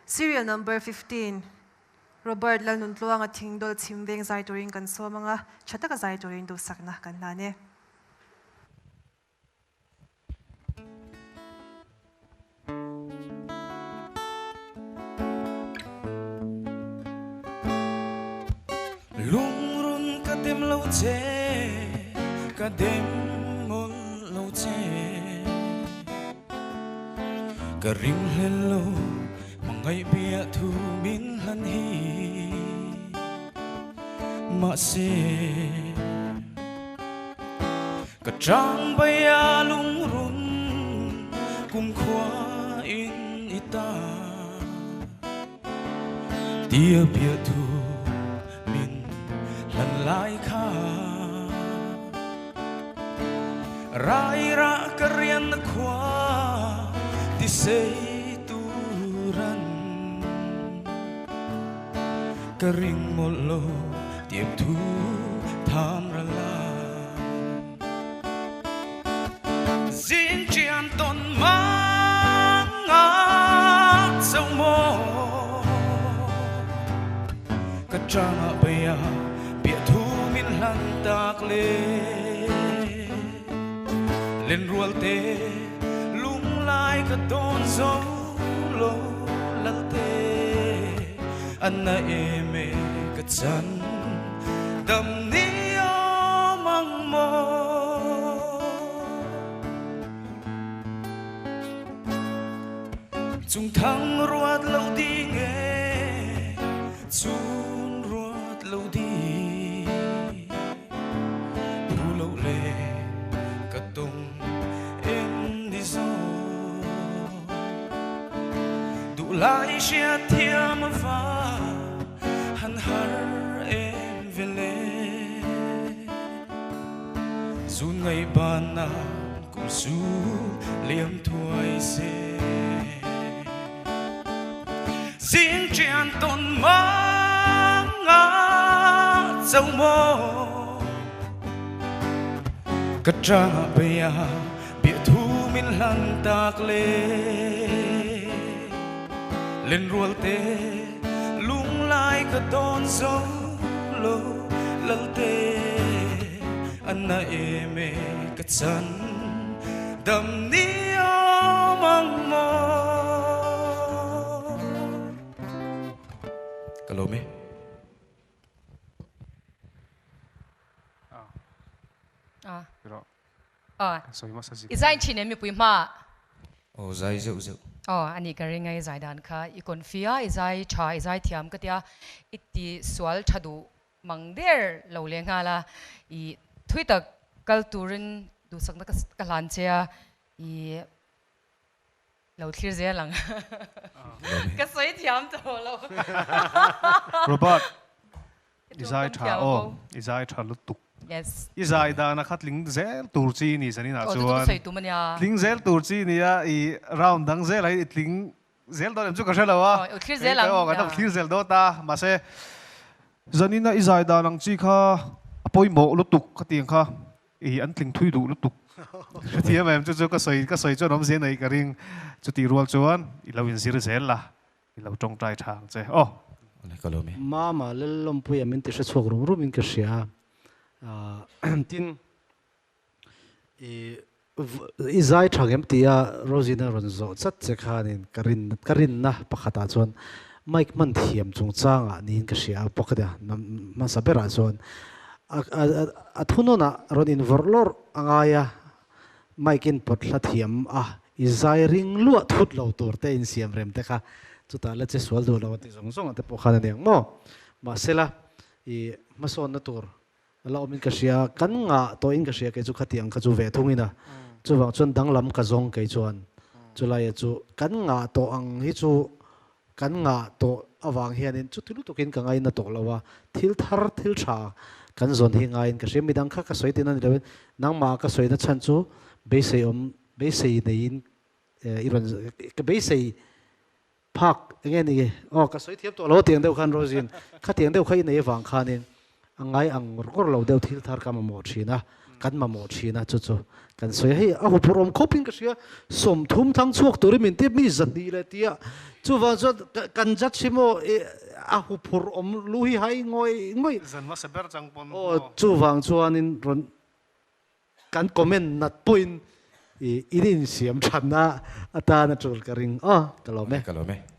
Serial number 15 Robert Lalnuntluanga Thingdawl chhim veng zai turin kan sawm anga, tha taka zai turin duhsakna kan hlan e. Lungrun ka dem lo che, ka dem mawlh lo che. Ka ringhlel lo, hmangaih biah thu min hlan hi. Mahse, ka chang baia lungrun kumkhua in i ta. Tia biah thu min hlan lai kha. Rai rah ka rian na khua ti sei turan. Ka ring mawlh lo tiam thu tham ra la. Zing chian tawn mang a zo maw Ka chang ah bei ah bia thu min hlan tak le Lenrual te lunglai ka dawn zo lo Lalte a na em e ka chan dam ni awm ang maw. Chung thang ruat lo ding e chun ruat lo ding Phu lo le ka tung em ni zo Duh lai hriat thiam a va han har em ve le Zun ngaih ban nan kum su liam thuai se Zing chian tawn mang a zo maw Ka chang ah bei ah biathu min hlan tak le Lenrual te lunglai ka dawn zo lo Lalte a na em e ka chan dam ni awm ang maw Ka lawm e. I zai thin em mipui hma? Aw zai zeuh zeuh. Aw ani ka ring a i zai dan kha i kawn fia i zai tha i zai thiam ka tia i ti sual tha duh mang der lo leh nghal a i thui tak kal turin duhsakna ka hlan che a i lo thlir zel ang ka sawi thiam tawh lo. Robert i zai tha aw i zai tha lutuk. Yes. I zai dan a kha tling zel tur chi ni zanin ah chuan tling zel tur chi nia i round dang zel ah i tling zel dawn em chu ka hre lo a. Aw thlir zel ang. Aw kan thlir zel dawn ta mahse zanin a i zai dan ang chi kha a pawimawh lutuk ka ti ang kha i an tling thui duh lutuk. Hrethiam em chu chu ka sawi ka sawi chuan awmzia nei ka ring chutih rual chuan i lo inzir zel la i lo tawngtai tha ang che aw. Ka lawm e. Mama Lallawmpuia min ti hrechhuak rum rum in ka hria. Tin i i zai tha ngem tia Rosina rawn zawh chat che khanin ka rin ka rinna pakhatah chuan mic hman thiam chungchangah niin ka hria a pakhat a hmasa berah chuan a a a thunawnah rawn invawrh lawrh a ngai a mic in pawt hla thiam a i zai ring luah thut lo tur te insiam rem te kha chutah la che sual duh lo a ti zawng zawng te pawh khan a ni ang maw mahsela i hmasawnna tur La awmin ka hria, kan ngah tawhin ka hria kei chu khatiang kha chu ve thungin a, chuvang chuan danglam ka zawng kei chuan chulaia chu kan ngah tawh ang hi chu kan ngah tawh avang hianin chuti lutukin ka ngaina tawh lo a, thil thar thil tha kan zawn hi ngaiin ka hria, midang kha ka sawi tina ni loin nangmah ka sawina chhan chu beisei awm beisei neiin i rawn ka beisei Phak enge ni aw ka sawi thiam tawh lo tiang deuh khan Rosin khatiang deuh kha i nei avang khanin a ngai ang ngawr ngawr lo deuh thil thar ka mamawh thin a Kan mamawh thin a, chu chu kan sawi a. Hei a huphurh awm khawpin ka hria, 30 thang chhuak turin min ti mi 200 leh tia. Chuvang chuan kan judge hi maw a huphurh awm lu hi hai ngawih ngawih. Zan hmasa ber chang pawn maw. Aw, chuvang chuanin rawn kan comment nat pawhin in insiam thatna atan a tul ka ring. Aw, ka lawm e. Ka lawm e.